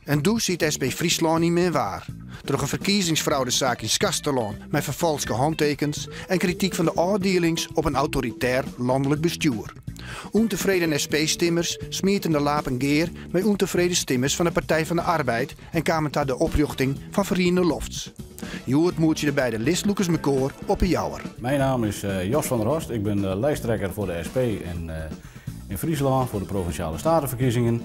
En doe siet SP Fryslân yn min waar. Troch in ferkiezingsfraudesaak yn Skarsterlân mei ferfalske hantekens en krityk fan de ôfdielings op in autoritêr lanlik bestjoer. Ûntefreden SP-stimmers smieten de lapen gear mei ûntefreden stimmers fan de Partij van de Arbeid en kamen ta de oprjochting fan Feriene Lofts. Hjoed moetsje de beide listlûkers mekoar op 'e Jouwer. Mijn naam is Jos van der Horst, ik ben lijsttrekker voor de SP in, in Fryslân voor de Provinciale Statenverkiezingen.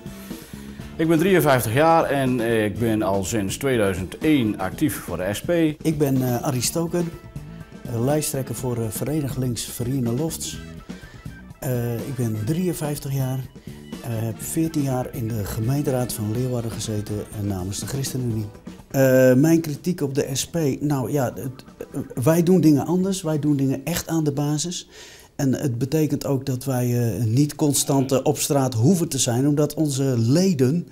Ik ben 53 jaar en ik ben al sinds 2001 actief voor de SP. Ik ben uh, Arie Stoker, lijsttrekker voor uh, Verenigd Links Feriene Lofts. Uh, ik ben 53 jaar, heb 14 jaar in de gemeenteraad van Leeuwarden gezeten namens de ChristenUnie. Mijn kritiek op de SP, nou ja, wij doen dingen anders, wij doen dingen echt aan de basis. En het betekent ook dat wij niet constant op straat hoeven te zijn, omdat onze leden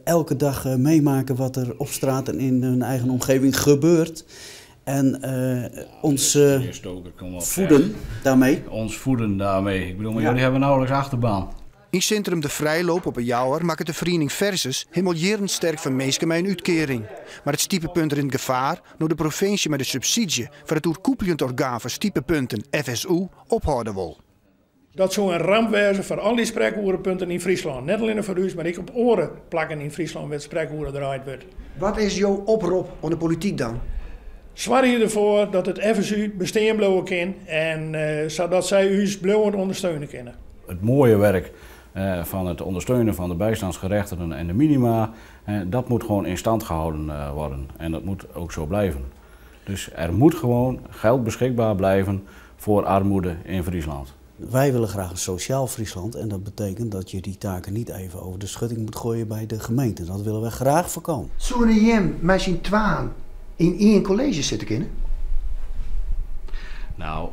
elke dag meemaken wat er op straat en in hun eigen omgeving gebeurt. En ons Stoker, kom op, voeden daarmee. Ons voeden daarmee. Ik bedoel, maar jullie hebben nauwelijks achterbaan. Yn sintrum De Vrijloop op 'e Jouwer makket de feriening Versus him al jierren sterk foar minsken mei in útkearing. Mar it stipepunt rint gefaar no't de provinsje mei de subsydzje foar it oerkoepeljend orgaan foar stipepunten FSU ophâlde wol. Dat soe in ramp wêze foar al dy sprekoerepunten yn Fryslân. Net allinnich foar ús, mar ek op oare plakken yn Fryslân wêr't sprekoere draaid wurdt. Wat is jo oprop oan de polityk dan? Soargje derfoar dat it FSU bestean bliuwe kin en sadat sy ús bliuwend ûndersteune kinne. Het mooie werk van het ondersteunen van de bijstandsgerechtigden en de minima, dat moet gewoon in stand gehouden worden. En dat moet ook zo blijven. Dus er moet gewoon geld beschikbaar blijven voor armoede in Friesland. Wij willen graag een sociaal Friesland en dat betekent dat je die taken niet even over de schutting moet gooien bij de gemeente. Dat willen we graag voorkomen. Soene jim mei syn twaen yn ien kolleezje sitte kinne? Nou,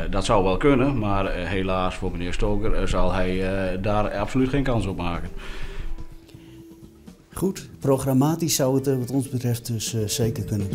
dat zou wel kunnen, maar helaas voor meneer Stoker zal hij daar absoluut geen kans op maken. Goed, programmatisch zou het wat ons betreft dus zeker kunnen.